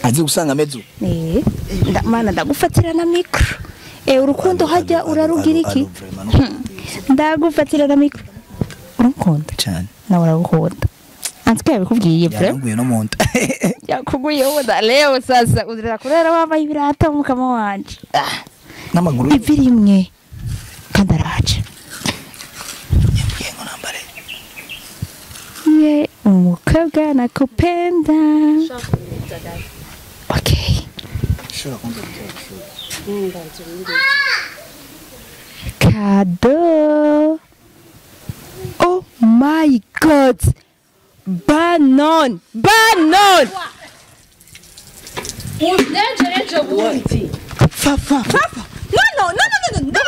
Azi gusanga mezu. Eh, mana ndagufatira na micro. Eh, urukundo hajya urarugira iki? Ndagufatira na micro. Urukundo cyane. Nawe uragukunda. Antuka yabikubwiye vraiment. Yakuguye no mu nda. Yakuguye uda leo sasa uzira kurera wambaye ibirato mukama wanje. N'amaguru ivirimwe kandi araje. Yambwiye ngo nambare. Ye umukobwa nakupenda. Okay. Cadeau. Oh my God. Banon. Banon. Fafa. Fafa. No no no no no.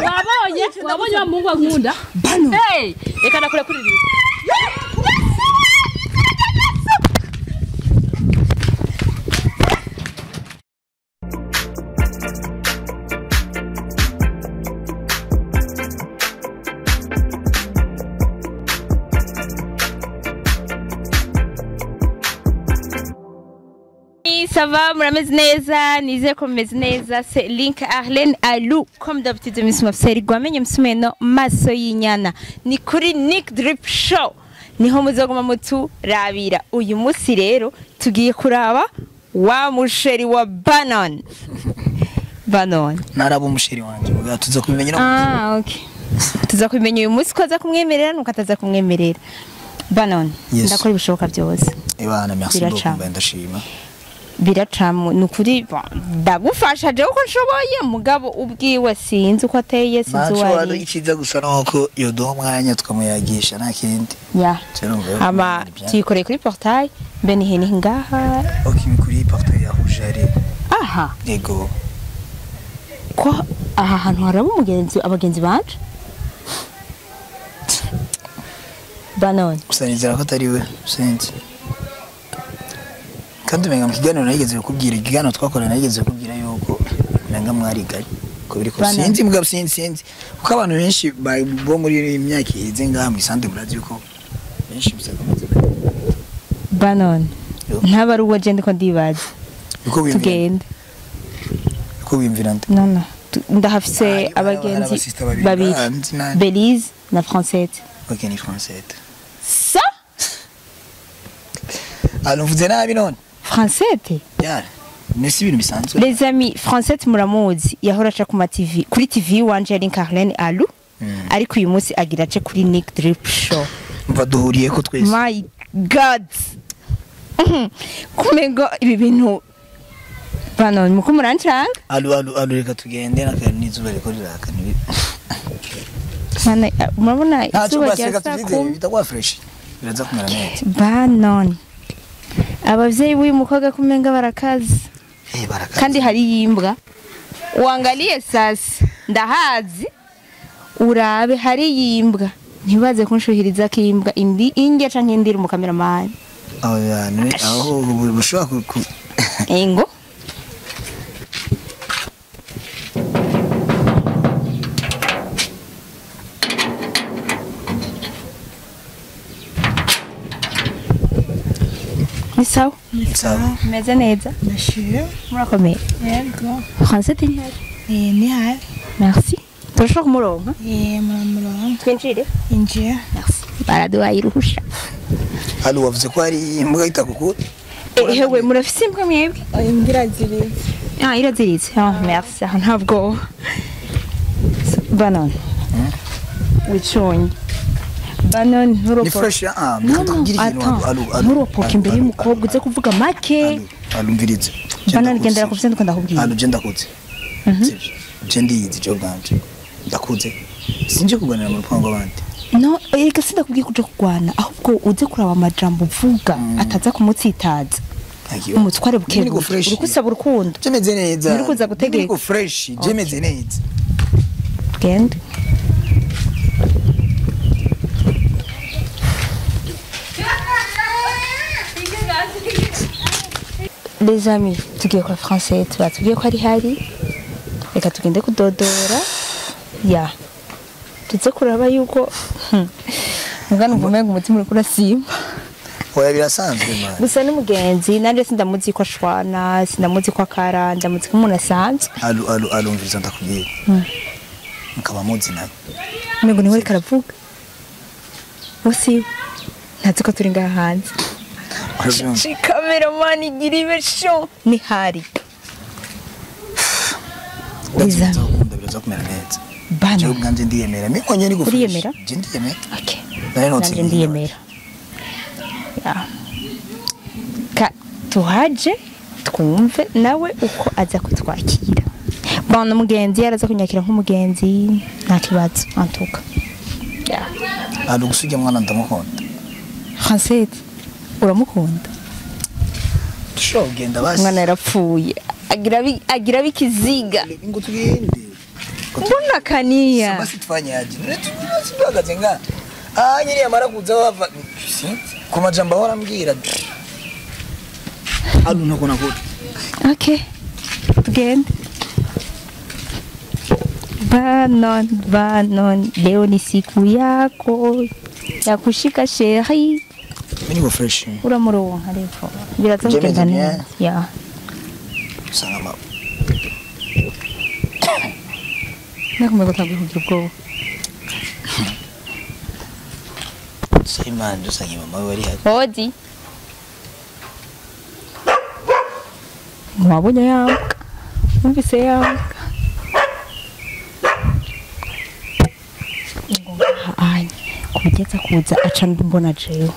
Wabonye wabonye wa Mungu ankunda. Banon. Hey, reka nakure kuri. Ça va, murameze neza, nizeye ko mumeze neza. C'est Link Arlene Alou, comme d'habitude Miss Mafseri gwamenye msumeno maso y'inyana. Ni kuri Nick Drip Show. Niho muzoguma muturabira. Uyu musi rero tugiye kuraba wa musheri wa Banon. Banon. Naraba umusheri wanje, muga tuza kubimenya no. Ah, okay. Tuza kubimenya uyu musi ko aza kumwemerera nuko ataza kumwemerera. Banon, ndakora ibishoboka byose. Ibana merci beaucoup ndashima. Biracamu nukuri ndagufasha je uko nshoboye mugabo ubwiwe sinzi uko ateye sinzi wari ikiza gusa nuko yoduha umwanya tukamuyagisha nta kindi ya ama tuyikoreye kuri portail mbe ni hene ngaha okay kuri portail ya Rouge aha yego ko aha hantu haraba umugenzi abagenzi banje Banon usanizera ko atari we sinzi kandi umenga mu kiganiro nageze kukubwira ikiganiro twakorana nageze kukubwira yuko umenga mwariganye ko biri ko sinzi mugabo sinzi kuko abantu benshi bo muri iyi myaka iheze ngaha mu isande murazi yuko benshi bisakomeze Banon ntaba ari uwo je ndiko ndibaza tugende uko wimvira nde no no ndahafise abagenzi babiri Belize na Francette. Okay ni Francette ça alors vous nabi none Francette? Yeah. Nesi ibintu bisanzwe. Les amis, Francette muramuzi yahora aca ku ma TV, kuri TV wanje Link Arlene Alou. Ariko uyu munsi agira ace kuri Nick Drip Show. Mva duhuriye ko twese. My God. Kumengo ibi bintu Banon muko murancanga? Alou alou alou reka tugende nakari n'izuba riko riraka nibi. Mana murabona izuba rya saa 10 bitagwa fresh. Biraza kumera neza. Banon. Abavyeyi b'uyu mukobwa kumenga barakazi. Eh barakazi. Kandi hari yimbwa. Uangalie sasa ndahazi urabe hari yimbwa. Ntibaze kunshuhiriza kimbwa indi inge canke ndiri mu cameraman. Oh ya, aho bushobora ku Ingo. Ni sawa? Ni sawa. Meze neza? Ndashimye. Murakomeye? Yego. Francette ni hari? Eh ni hari. Merci. Turashobora kumuronka? Eh muramuronka. Twinjire? Injira. Merci. Baraduhaye uruhusha. Halo wavuze ko hari imbwa itakukura? Eh hewe murafise imbwa mwebwe? Imbwa iraziritse. Ah iraziritse. Ah merci. Ntabwo. Banon. Wicunye. Banon nturopoke. Ni fresh ah ndakubwira ikintu alu alu. Nturopoke imbere y'umukobwa uze kuvuga make. Alu mvirize. Banon gendera ku byo ndakubwira. Alu je ndakutse. Je ndiyizi je bwanje. Ndakuze. Sinje kuganira mu rupango abandi. No, erega sindakubwiye kuja kugwana ahubwo uze kuraba amajambo uvuga ataza kumutsitaza. Umutware buke uri kusaba urukundo. Je meze neza. Uri kuza gutegeka. Niko fresh, je meze neza. Genda. Les amis, tugiye kwa Francette, batubwiye ko ari hari. Reka tugende kudodora. Ya. Tuze kuraba yuko mugana uvumenga umutima uri kurasimba. Oya birasanzwe man. Gusa n'umugenzi nanje sindamuzi ko ashwana, sindamuzi ko akara, ndamuzi ko umuntu asanzwe. Alu alu alu mviriza ndakubwira. Mukaba muzi nawe. Umengo niwe ariko aravuga. Bose ntazi ko turi ngaha hanze. Cameraman igira ibesho ni hari. Ndakunda biraza kumera neza. Bana. Jewe ubwanje ndiyemera. Mikonye ni gufasha. Uriyemera? Je ndiyemera. Okay. Nari ndiyemera. Ya. Ka tuhaje twumve nawe uko aza kutwakira. Bon umugenzi yaraza kunyakira nk'umugenzi nta kibazo antuka. Ya. Alu gusujya mwana ndamukunda. Francette uramukunda? Dushobora kugenda basi. Umwana yarapfuye. Agira bikiziga. Ngo tugende. Mbona kaniya. Basi tfanyaje. None nga. Ah nyiri yamara kuza bava ku majambo ahora ambwira. Alu ntako nakora. Okay. Tugende. Banon banon leo ni siku yako ya kushika sheri. Mimi niko fresh. Uramuronka rero. Biraza kugenda neza. Ya. Salama. Nakumva gutabwa kugira ubwoba. Simon dusange mama we wari hafi. Odi. Mwabonye yambwa. Numvise yambwa. Ai, kugeza kuza aca mbona jewe.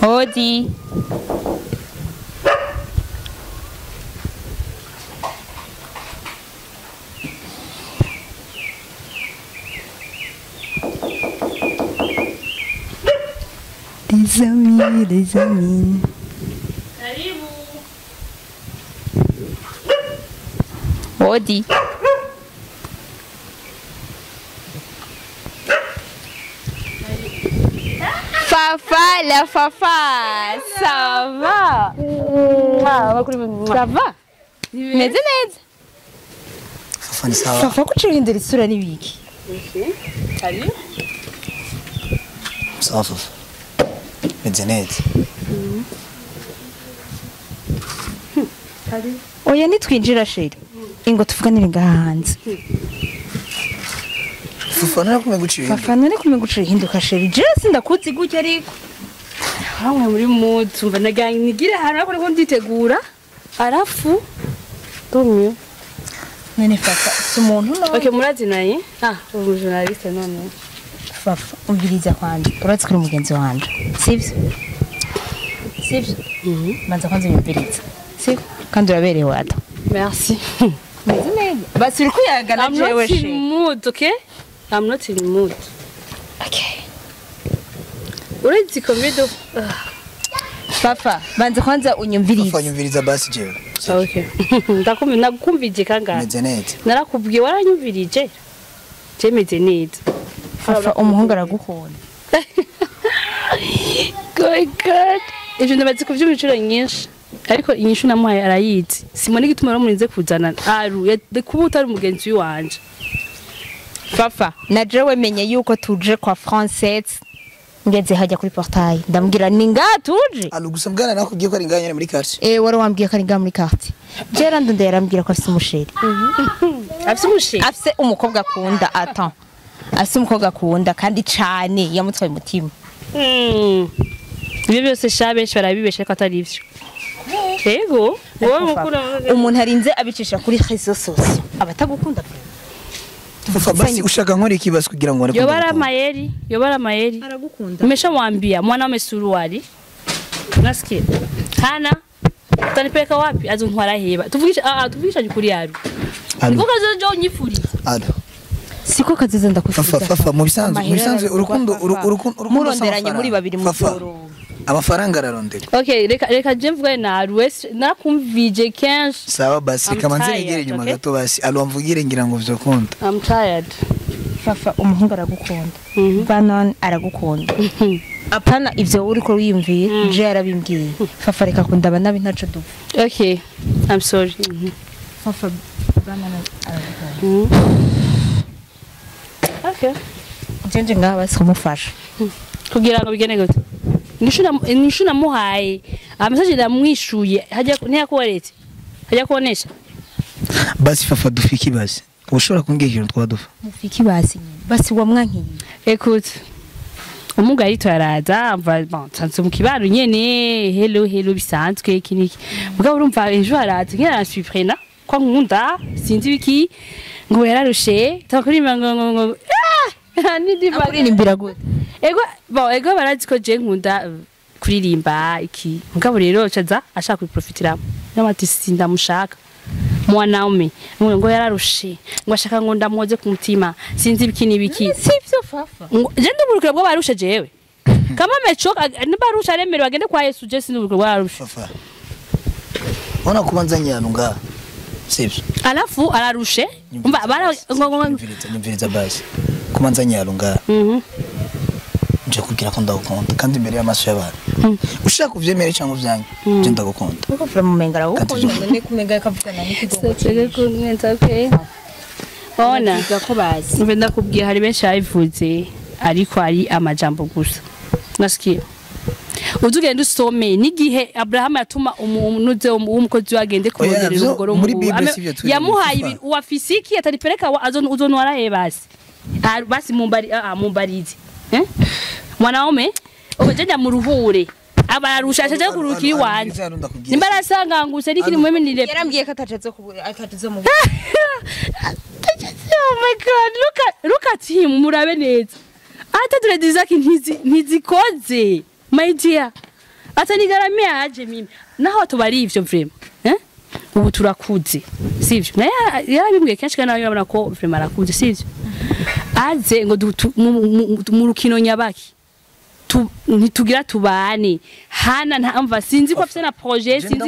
Odi. Les amis, les amis. Karibu. Odi. Fafa, la Fafa, ça va? Ça va? Meze neza? Fafa ni sawa. Fafa ko ucihindura isura n'ibiki? Okay. Karibu. Sawa Fafa. Meze neza. Karibu. Oya nitwinjira sheri. Ingo tuvuganire ngaha hanze. Fafa narakumye guciye. Fafa narakumye guciye hinduka sheri. Je sindakuzi gutya ariko. Hamwe muri mood umva nagangira hano ariko niko nditegura. Arafu. Tumye. None Fafa si umuntu no. Okay murazi naye? Ah, ubu journaliste none. Fafa umviriza kwanje. Urazi kuri mugenzi wanje. Sivyo? Sivyo? Manza kwanza yumviriza. Sivyo? Kandi uraberewe ata. Merci. Meze neza. Basi uri kuyagana jewe sheri. I'm not in mood, okay? I'm not in mood. Okay. Uretse komedo. Fafa, banza kwanza unyumvirize. Fafa nyumviriza basi jewe. Okay. Ndakumva nakumvije kangahe? Meze neza. Narakubwiye waranyumvirije. Je meze neza. Fafa umuhungu aragukunda. God God. Ejo ndabazi kuvyumva inshuro nyinshi. Ariko inyishu namuhaye arayizi. Simone gituma ramurinze kuzana aru kuba utari umugenzi wanje. Fafa, na jewe menye yuko tuje kwa Francette ngeze hajya kuri portail ndambwira ni nga tuje. Alu gusa mbwana nakubwiye ko ari ngaha nyene muri quartier. Wari wambwiye ko ari ngaha muri quartier. Gerard ndende yarambwira ko afise umusheri. Afise umusheri? Afise umukobwa akunda attends. Afise umukobwa akunda kandi cane yamutwaye umutima. Ibyo byose sha benshi barabibesha ko atari ivyo. Yego, wowe mukuru umuntu arinze abicisha kuri réseaux sociaux abatagukunda. Fafa basi ushaka nkora iki basi kugira ngo yobara mayeri, yobara mayeri. Aragukunda. Nimeshamwambia mwanaume suruali. Nasikia. Hana utanipeleka wapi? Azontwara heba. Tuvugisha tuvugisha kuri yaru. Niko kazojo unyifuriza. Alo. Siko kazoza ndakufuza. Fafa Fafa mu bisanzwe urukundo urukundo muronderanye muri babiri mu byoro. Amafaranga ararondeka. Okay, reka je mvuge na Ruwes nakumvije kenshi. Sawa basi kama nzigere inyuma gato basi alo mvugire ngira ngo vyokunda. I'm tired. Fafa umuhungu aragukunda. Banon aragukunda. Apana ivyo uri ko wiyumviye je yarabimbwiye. Fafa reka kundaba nabi ntaco dupfa. Okay, I'm sorry. Fafa Banon aragukunda. Okay. Nje ngaha basi kumufasha. Kugira ngo bigene gute? Inyishu namuhaye message ndamwishuye hajya ntiyakuweretse hajya kuonesha. Basi Fafa dufiki basi ushobora kumbwira ikintu twadufa mufiki basi nyine basi wamwankiye. Écoute, umuga yitwa araza mva bon nsanze mu kibano nyene hello hello bisanzwe iki niki mugabo urumva ejo araza nkera arasuprena kwa nkunda sinzi biki ngo yararushe takurima ngo ngo ngo ah ni akuririmbira gute? Ego bon ego barazi ko je nkunda kuririmba iki mugabo rero caza ashaka kubiprofitiramo namati sindamushaka mwanaume ngo yararushe ngo ashaka ngo ndamuhoze ku mutima sinzi ibiki nibiki. Sivyo Fafa. Je ndumurukira bwo barushe jewe kama mechoka nibarusha aremerewe agende kwa Yesu je sindumurukira bwo barushe. Fafa ona kubanza nyanu nga sivyo alafu ararushe umva bara ngo nyumviriza basi kubanza nyanu nga nje kubwira ko ndagukunda kandi imbere y'amaso y'abantu ushaka kuvyemera cyangwa uvyange je ndagukunda. Uko fra mumenga uko none kumenga kavugana n'ikigongo ona ko bazi mbe ndakubwiye hari benshi babivuze ariko ari amajambo gusa nasikiye uzugenda usome n'igihe Abraham yatuma umunuze w'umukozi wagende kuronderera umugore yamuhaye uwa fisiki ataripeleka uzonwara he basi basi mumbari mumbarize mwanaume ojeja muruhure abararusha ashaje kurukira iwanje nimba arasanganguse n'ikiri mweme nire yarambwiye ko atatezo kubura atatezo mu Oh my God, look at him murabe neza ata turediza ki ntizikoze my dear ata nigaramia aje mimi naho tubari ivyo vraiment ubu turakuze sivyo naye yarabibwiye kenshi kandi nawe urabona ko vraiment arakuze sivyo aze ngo mu rukino nyabaki ntitugira tubane hana ntamva sinzi ko afite na projet sinzi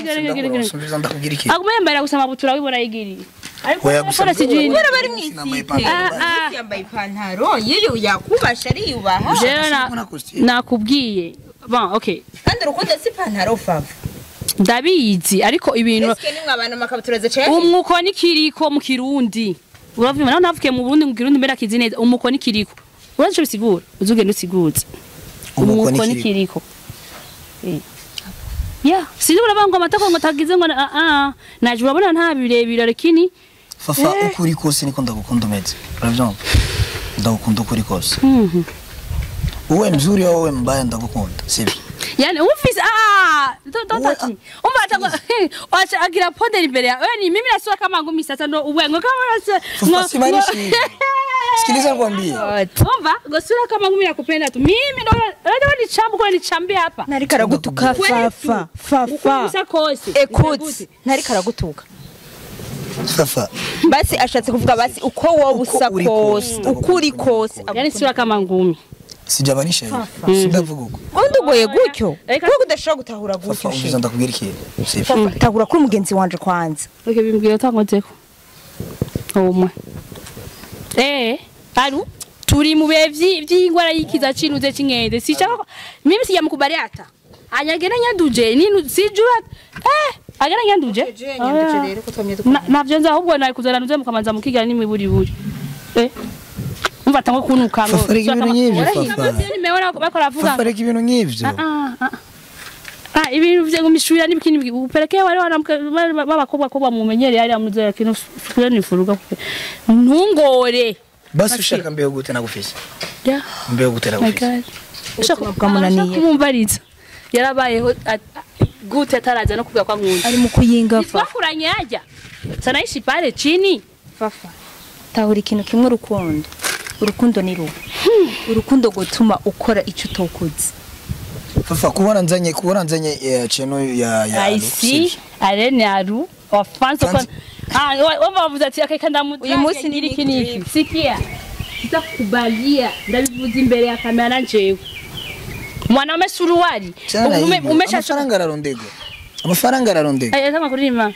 aguma yambaye gusa amabutura wibona yigiriye ariko sijini bari mwisi yambaye ipantaro yeyo yakubasha ariyubaha nakubwiye bon okay kandi urukundo si ipantaro Fafa ndabizi ariko ibintu eske nimwe abantu makabutura zacaye umwuko nikiriko mu Kirundi uravyumva naho navukiye mu Burundi mu Kirundi mbere akizi neza umuko nikiriko uraje bisigura uzugenda usiguze umuko nikiriko ya sinzi urabanga amatako ngo tagize ngo naje urabona nta birebire lakini Fafa ukuri kose niko ndagukunda umeze uravyumva ndagukunda ukuri kose uwe mzuri au uwe mbaya ndagukunda sivyo yani ufise don't touch me umva atako acha agira pode imbere yawe ni mimi nasura kama ngumi sasa ndo ubwengo kama ngo sikiliza nikwambie umva gosura kama ngumi nakupenda tu mimi ndo ndio ni chambu kwa ni chambia hapa nari karagutuka Fafa Fafa écoute nari karagutuka Fafa basi ashatse kuvuga basi uko wowe usa kose ukuri kose yani sura kama ngumi sijabanisha hivi sindavuga uko undugoye gutyo kuko udashobora gutahura gutyo Fafa umviza ndakubwira ikintu sivyo tahura kuri mugenzi wanje kwanza okay bimbwira utankozeko umwe aru turi mu bihe by'ingwara yikiza cinuze cinkende sichaka mimi sijamukubali hata anyagenda nyanduje ninu sijua agenda nyanduje navyo nza ahubwo nari kuzana nuze mukamanza mukigira nimwe buri buri umva tangwe kunuka ngo Fafa ibintu nk'ivyo Fafa nimeona bakora avuga Fafa reka ibintu nk'ivyo ibintu vye ngumishurira n'ibikini upelekea wale babakobwa ko bamumenyereye ari amuzoya kino kure nifuruga ntungore basi ushaka mbeho gute nagufise ya mbeho gute nagufise ushaka bwamunaniye kumumbariza yarabayeho gute ataraza no kuvuga kwa nkunda ari mu kuyinga Fafa twakuranye ajya sanaishi pale chini Fafa tahura ikintu kimwe urukundo urukundo ni rubi urukundo gutuma ukora icyo utokoze Fafa kubona nzanye cheno ya I see arene aru ofanso kwa wabavuze ati akeka uyu munsi ni iki niki sikia sitakubalia ndabivuze imbere ya kamera njewe mwanaume suruwali umesha amafaranga ararondego amafaranga ararondego atama kurima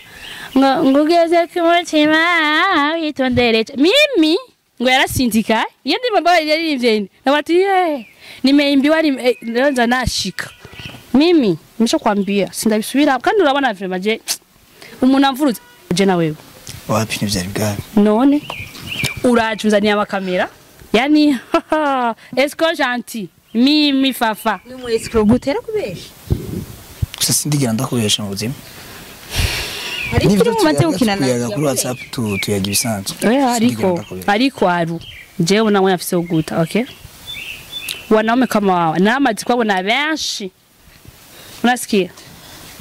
ngo ngugeze kumutima witondereje mimi ngo yarasinzika iyo ndimo baba yaririmbye nabati nimeimbiwa nza nashika mimi nimeshakwambia sindabisubira kandi urabona vraiment je umuntu amvuruze je na wewe wapi ntivyari bwawe none uraje uzaniye amakamera yani esco gentil Mimi Fafa. Ni umu escroc gutera kubesha. Gusa sindigera ndakubesha mu buzima. Hari Nivyo turi mu mate ukina na tuyaga kuri WhatsApp tuyaga ibisanzwe. Oya Sindigera ariko ndakubesha. ariko aru. Jewe nawe afise uguta, okay? Wanaume kama wao namaze kubabona benshi. Unasikia?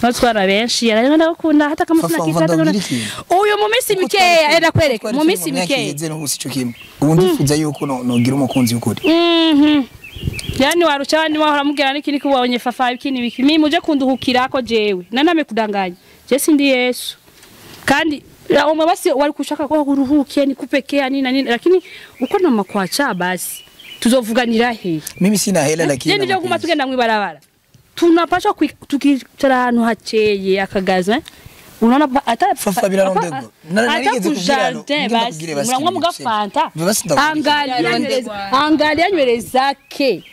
Natwara benshi yaragenda gukunda hata kama Fafa, sina kitu umva hata kama ndabwira ikintu. uyu mu minsi mikeya enda kwereka mu minsi mikeya. Iheze n'ubu sico kimwe. Ubu ndifuza yuko nogira umukunzi w'ukuri. Yani warucha abandi wahora mubwira niki niki wabonye Fafa iki nibiki. Mimi muje kunduhukirako jewe. Naname kudanganya. Je sindi Yesu. Kandi umwe basi wari kushaka ko uruhuke nikupekea nini na nini lakini uko na makwacha basi tuzovuganira he. Mimi sina hela lakini Je nivyo guma tugenda mwibarabara. Tunapaswa tukicara ahantu hakeye akagaza. Unaona hata Fafa birarondegwa. Narigeze kubwira basi murangwa mugafanta. Angalia nywele zake.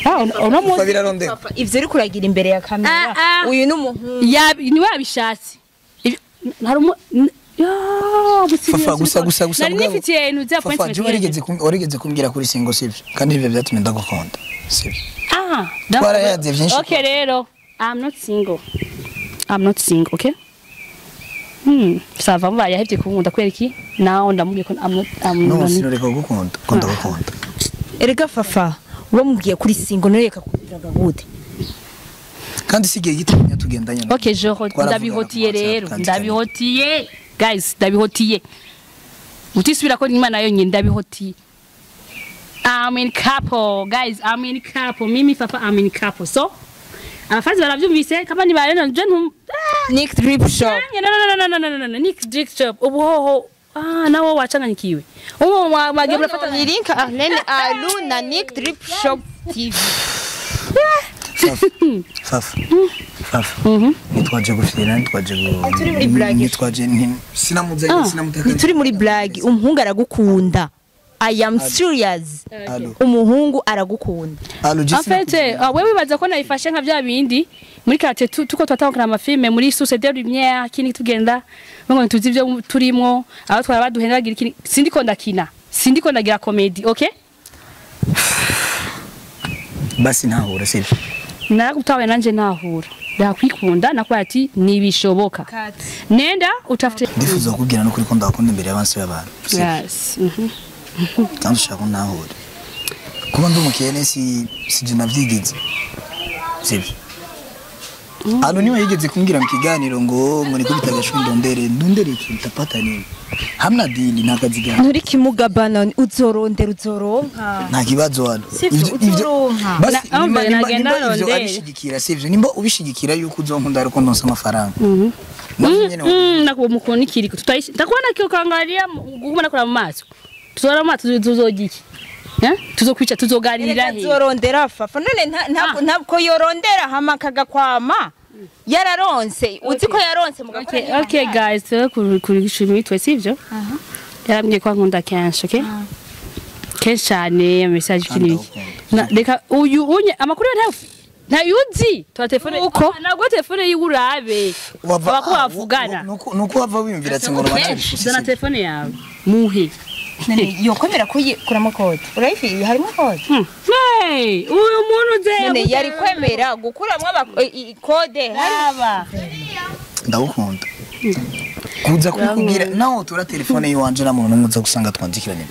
Fafa birarondegwa. Ivyo uri kuragira imbere ya kamera. Uyu n'umuhungu. Ya ni wabishatse. Fafa gusa gusa gusa nari nifitiye ibintu bya Fafa appointment. Warigeze kumbwira kuri single sivyo. Kandi ivyo byatumye ndagukunda. Sivyo. Twarayaze byinshi. Okay rero I'm not single. I'm not single, okay? Sava mba yahevye kunkunda kubera iki? Naho ndamubwiye ko I'm not No sinureka gukunda, ko ndagukunda. Erega Fafa, wamubwiye kuri single noreka kugiraga gute? Kandi sigiye gitumye tugendanye. Okay, je ndabihotiye rero, ndabihotiye. Guys, ndabihotiye. Utisubira ko Imana yo nyine ndabihotiye. I'm in couple, guys, I'm in couple. Mimi Fafa I'm in couple. So abafazi baravyumvise kama ni barena je ntum Nick Drip Shop. No Nick Drip Shop ubuhoho nawo wacanganyikiwe. Uwo mwagiye murafata ni link Arlene Alu na Nick Drip Shop TV. Fafa. Fafa. Nitwaje gufira, nitwaje turi muri blague. Nitwaje sinamuzanye sinamutaka. Turi muri blague, umuhungu aragukunda. I am serious. Umuhungu aragukunda. En fait, wewe wibaza ko nayifashe nka bya bindi muri quartier tuko twatangura amafilme muri Source de Lumière kini tugenda ngo tuzi ibyo turimo aho twara baduhenda bagira ikini sindiko ndakina sindiko ndagira comedy, okay? Basi ntahura sivyo. Naragutawe nanje ntahura. Ndakwikunda nakwa ati nibishoboka. Nenda utafute. Ndifuza kukubwira no kuri ko ndakunda imbere y'abansi y'abantu. Yes. Kandi ushaka ko ntahura. Kuba ndi umukene si je navyigize. Sivyo. Alo niwe yigeze kumbwira mu kiganiro ngo nikubita agashwi ndondere iki ntapata nini. Hamna dili nakazi gani. Nturi kimugabana uzorondera uzoronka. Nta kibazo hano. Ivyo basi nimba ivyo abishigikira sivyo nimba ubishigikira yuko uzonkunda ariko ndonsa amafaranga. Nakuba mukonikiri tutaishi. Ndakuona kiukangalia guma nakora mu maso. Tuzora mu maso tuzogiki. Tuzokwica tuzoganirira he. Uzorondera Fafa none ntabwo yorondera hama kagakwama. Yararonse uzi ko yaronse mugakora. Okay guys, kuri imitwe sivyo? Yarambwiye ko ankunda kenshi, okay? Kenshi cyane message kini. Reka uyu unye amakuru ntayuzi. Tora telefone uko ntabwo telefone yiwurabe. Abako bavugana. Nuko wava wiyumvira ati ngo romantic. Zana telefone yawe. Muhe. None yokomera kuyikuramo kode. Urayifi harimo kode. Hey, uyu muntu ze none yari kwemera gukuramwo kode haba. Ndagukunda. Kuza kukubwira naho tura telefone yiwanje na muntu muza gusanga twandikiranye.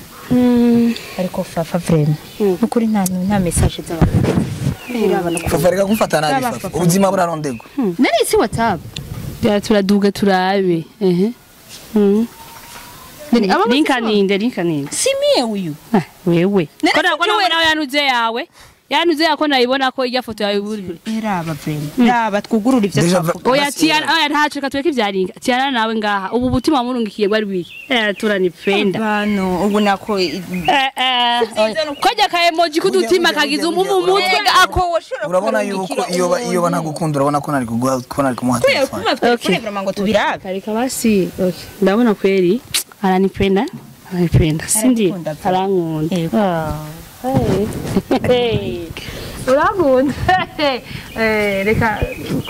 Ariko Fafa vraiment. Nukuri nta message z'abantu. Fafa reka kumfata nabi Fafa. Ubuzima burarondegwa. Nari si WhatsApp. Ya turaduga turabe. Linka ninde. Si mie uyu. Wewe. Kona nawe yanuze yawe. Yanuze yako nayibona ko ijya foto yawe buri. Eraba vraiment. Raba twugurura ivyo twavuga. Oya Tiana, oya ntacu reka tureke ivyaringa. Tiana nawe ngaha. Ubu butima murungikiye bwari bwiki. Turanipenda. Bano ubu nako Kajya ka emoji kudutima kagize umumu mutwe ako woshora. Urabona yuko iyo banagukunda urabona ko nari kuguha ko nari kumuha telefone. Okay. Vraiment ngo tubirabe. Reka basi. Okay. Ndabona kweri aranipenda. Aranipenda. Sindi arankunda. Hey. Urankunda. Reka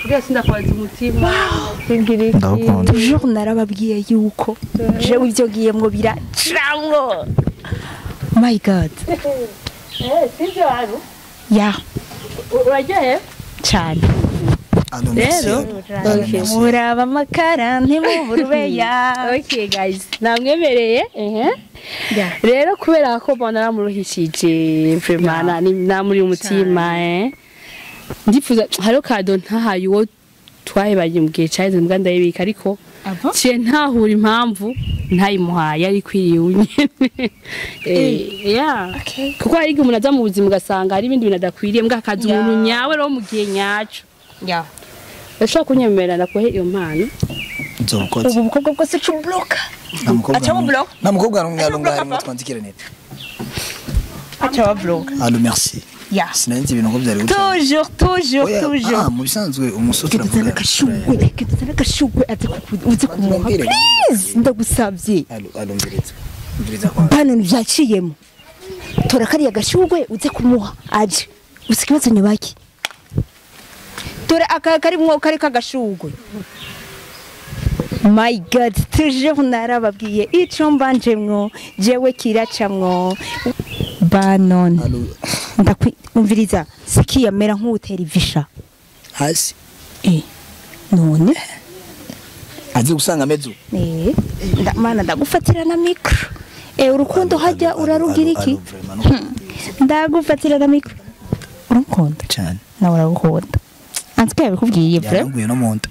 kugira sindakwaza umutima. Singiriki. Ndagukunda. Toujours narababwiye yuko jewe ivyo giyemwo biracamwo. My God. Sivyo haru. Ya. Uraryohewe? Cyane. Rero, muraba amakara ntimuburubeya. Okay guys, namwemereye. Rero kubera ko mbona naramuruhishije vraiment namuri umutima ndifuza hariho kado ntahaye uwo twahebanye mu gihe caheze mbwa ndayibika ariko ciye ntahura impamvu ntayimuhaye ariko ikwiriye nyene. Kuko hari igihe umuntu aza mu buzima ugasanga hari ibindi bintu adakwiriye mbwa akaza umuntu nyawe rero mu gihe nyaco. Urashobora kunyemerera ndakuhe iyo mpano? Nzobukoze. Ubu bukobwa bwose cubloka. Acha mu block. Nta mukobwa n'umwe arunga harimo twandikira neza. Acha wa block. Allo merci. Ya. Sinanzi ibintu ko byari gutya. Toujours toujours toujours. Ah mu bisanzwe umusore uravuga. Kashugwe, kituzana kashugwe ati uze kumuha. Please ndagusabye. Allo allo mbiriza. Mbiriza kwa. Bano nvyaciyemo. Tora kariya gashugwe uze kumuha aje. Usikibazo nyabaki. Tora aka karimwo kari kagashugwe. My God, toujours narababwiye ico mbanjemwo jewe kiracamwo. Banon. Ndakwumviriza sikiya mera nk'utera ivisha. Hasi. None azi gusanga mezu. Mana ndagufatira na micro. Urukundo hajya urarugira iki? Ndagufatira na micro. Urukundo cyane. Nawe uragukunda. Ansikia bikubwiye bro. Yaguye no munda.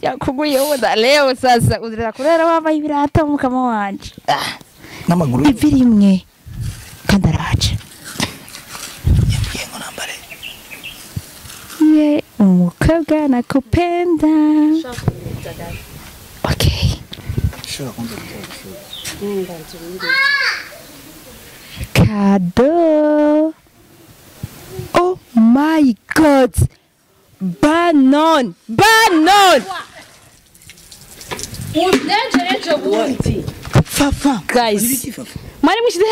Yakuguye wenda leo sasa uzira kurara wambaye ibirato mukama wanje. N'amaguru ivi rimwe kandi araje. Yambwiye ngo nambare. Ye umukobwa nakupenda. Okay. Shobora kunza Kado. Oh my God. Banon! Banon! Fafa. Guys. Mwari mwishize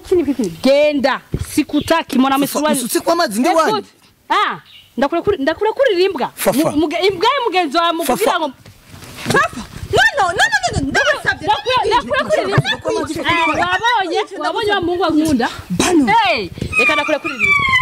kini kini. Genda. Sikutaki mwana msuruali. Usutse kwa amazi ndi wanyu. Ah, ndakura kuri imbwa. Imbwa mugenzi wa mukugira ngo Fafa. No no no no no ndabasabye. Ndakura kuri imbwa. Wabonye wa Mungu ankunda. Banon. Hey, reka ndakura kuri imbwa.